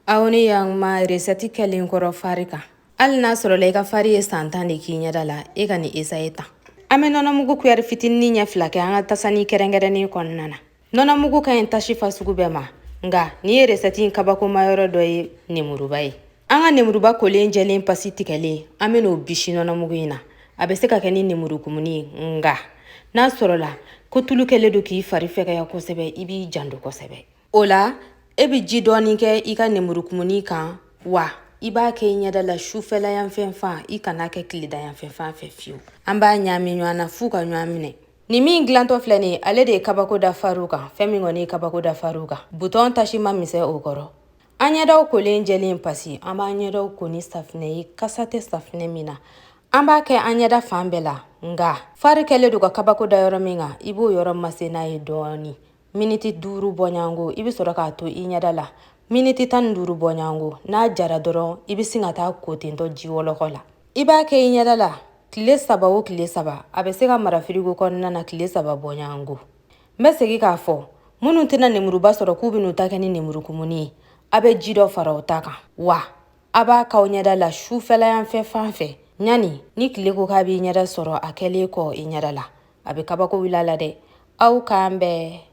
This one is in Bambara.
Aw ni yantuma recette kɛlen kɔrɔ fari kan. Hali n'a sɔrɔla i ka fari ye san 10 de k'i ɲɛda la, e ka nin essayer tan. An bɛ nɔnɔmugu kuyɛri fitinin ɲɛ 2 kɛ an ka tasani kɛrɛnkɛrɛnnen kɔnɔna na. Nɔnɔmugu ka ɲi tache fasugu bɛɛ ma, nka nin ye recette in kabakoma yɔrɔ dɔ ye nemuruba ye. An ka nemuruba kolen jɛlen pasi tigɛlen, an bɛn'o bisi nɔnɔmugu in na. A bɛ se ka kɛ ni nemurukumuni ye, nka n'a sɔrɔla ko tulu kɛlen don k'i fari fɛgɛya kosɛbɛ, i b'i janto kosɛbɛ. O la e bɛ ji dɔɔni kɛ i ka nemurukumuni kan, wa i b'a kɛ i ɲɛda la sufɛla yanfɛ fan, i kan'a kɛ tileda yanfɛ fan fɛ fiyewu. An b'a ɲaami ɲɔgɔn na f'u ka ɲɔgɔn minɛ. Nin min dilantɔ filɛ nin ye, ale de ye kabako da fariw kan. Fɛn min kɔni ye kabako da fariw kan, butɔn tache ma misɛn o kɔrɔ. An ɲɛdaw kolen jɛlen pasi, an b'an ɲɛdaw ko ni safinɛ ye, kasa tɛ safinɛ min na. An b'a kɛ an ɲɛda fan bɛɛ la, nka fari kɛlen don ka kabako da yɔrɔ min kan, i b'o yɔrɔ mase n'a ye dɔɔni miniti 5 bɔɲɔgɔnko. I bɛ sɔrɔ k'a to i ɲɛda la miniti 15 bɔɲɔgɔnko. N'a jara dɔrɔn, i bɛ sin ka taa ko tentɔ ji wɔlɔkɔ la. I b'a kɛ i ɲɛda la tile 3 o tile 3. A bɛ se ka mara firigo kɔnɔna na tile 3 bɔɲɔgɔnko. N bɛ segin k'a fɔ, minnu tɛna nemuruba sɔrɔ k'u bɛn'u ta kɛ ni nemurukumuni ye, a bɛ ji dɔ fara o ta kan, wa a b'a k'aw ɲɛda la sufɛla yanfɛ fan fɛ. Ɲani ni tile ko k'a b'i ɲɛda sɔrɔ, a kɛlen kɔ i ɲɛda la, a bɛ kabako wuli a la dɛ. Aw k'an bɛn.